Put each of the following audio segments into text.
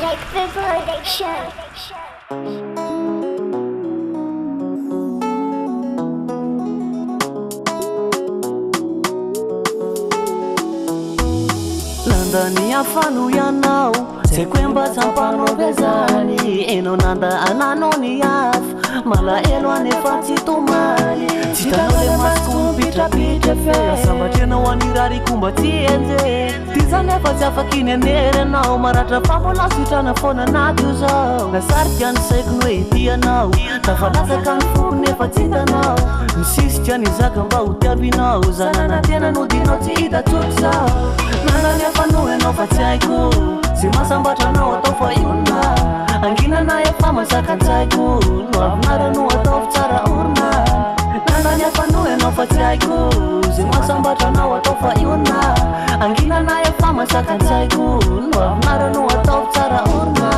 Rec Production. Nanda ny hafa noho ianao, tsy haiko hoe mba tsapanao ve zany? Enao nanda ananao ny hafa, malahelo aho nefa tsy tomany. Tsy hitanao le masoko mipitrapitra fe, sambatra enao any rariko mba tsy enjehy. Ty za nefa tsy afaky ny hanery anao. Maratra fa mbola sitrana foana anaty io zao. Nasarika ny saiko ny hoe hitia anao. Tafalatsaka ny foko nefa tsy hitanao. Misisika ny zaka mba ho tiavinao. Za nanantena nodinao tsy hita tsotra zao. Nandany hafa noho ianao fa tsy haiko. Ze mahasambatra anao atao fa inona. Anginana efa mazaka an-tsaiko. No avinara no ataovy tsara orina. Nandany hafa noho ianao fa tsy haiko. Ze mahasambatra anao atao fa inona. Anginana efa masaka an-tsaiko. No avinara no ataovy tsara orina.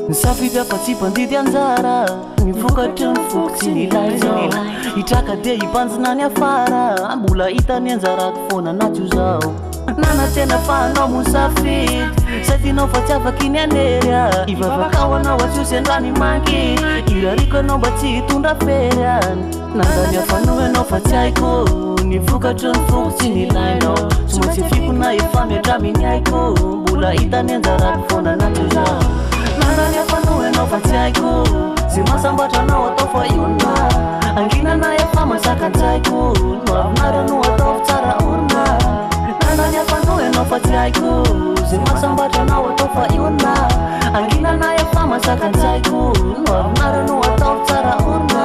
Ny safidy hafa tsy mpandidy anjara. Ny vokatry ny foko tsy nilay zao. Hitraka dia hibanjina ny afara. Mbola hita ny anjarako foana na tsy ho zao. Nanantena fa anao moa safidy. Zay tianao fa tsy afaky ny hanery ahy. Hivavaka ho anao atsio sendra ny mangidy. Irariako ianao mba tsy hitondra fery ahy. Nandany hafa noho ianao fa tsy haiko. Ny vokatry ny foko tsy nilainao. Tsy maintsy efiako na efa mihatramin'ny aiko. Mbola hita ny anjarako foana na tsy ho zao. Nandany hafa noho ianao fa tsy haiko. Zay mahasambatra anao atao fa inona. Anginana efa mazaka an-tsaiko. No avinara no ataovy tsara orina. Nandany hafa noho ianao fa tsy haiko. Zay mahasambatra anao atao fa inona. Anginana efa mazaka an-tsaiko. No avinara no ataovy tsara orina.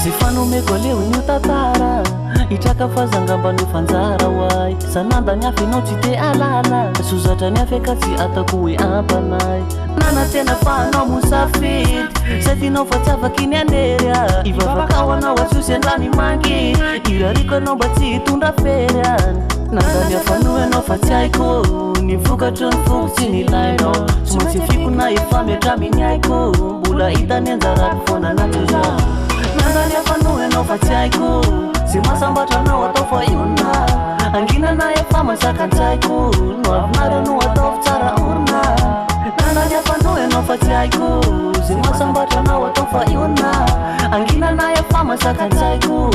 Zay fanomeko aleo io tantara. Hitraka fa za ngamba no efa anjara ho ahy. Za nanda ny hafa ianao tsy te halala. Sozatra ny hafa ka tsy atako hoe ampanahy. Nanantena fa anao moa safidy. Zay tianao fa tsy afaky ny hanery ahy. Hivavaka ho anao atsio sendra ny mangidy. Irariako ianao mba tsy hitondra fery ahy. Nanda ny hafa noho ianao fa tsy haiko. Ny vokatry ny foko tsy nilainao. Tsy maintsy efiako na efa mihatramin'ny aiko. Mbola hita ny anjarako foana na tsy ho zao. Nanda ny hafa noho ianao fa tsy haiko. Zay mahasambatra anao atao fa inona. Anginana efa mazaka an-tsaiko. No avinara no ataovy tsara orina. Nanda ny hafa noho ianao fa tsy haiko. Zay mahasambatra anao atao fa inona. Anginana efa mazaka an-tsaiko.